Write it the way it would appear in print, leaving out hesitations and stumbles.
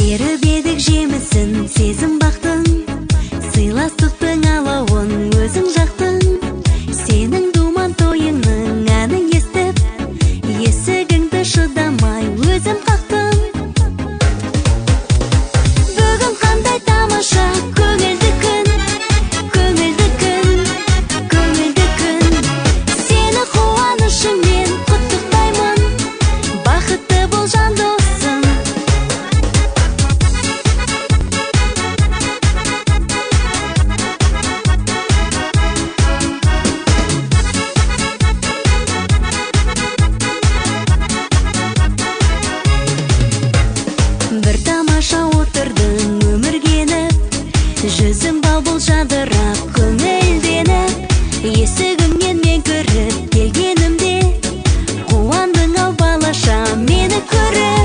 Теріп едік жемісін сезім бақтың, сыйластықтың алауын өзің жақтың. Сенің думан тойыңның әнін естіп, есігіңді шыдамай өзім қақтым. Бүгін қандай тамаша көңілді күн, көңілді күн, көңілді күн. Сені қуанышыңмен құттықтаймын, бақытты бол, жан досым. Бір тамаша отырдың өмірге еніп, жүзің бал бұл жадырап, көңілденіп. Есігіңнен мен кіріп келгенімде, қуандың ау балаша мені көріп.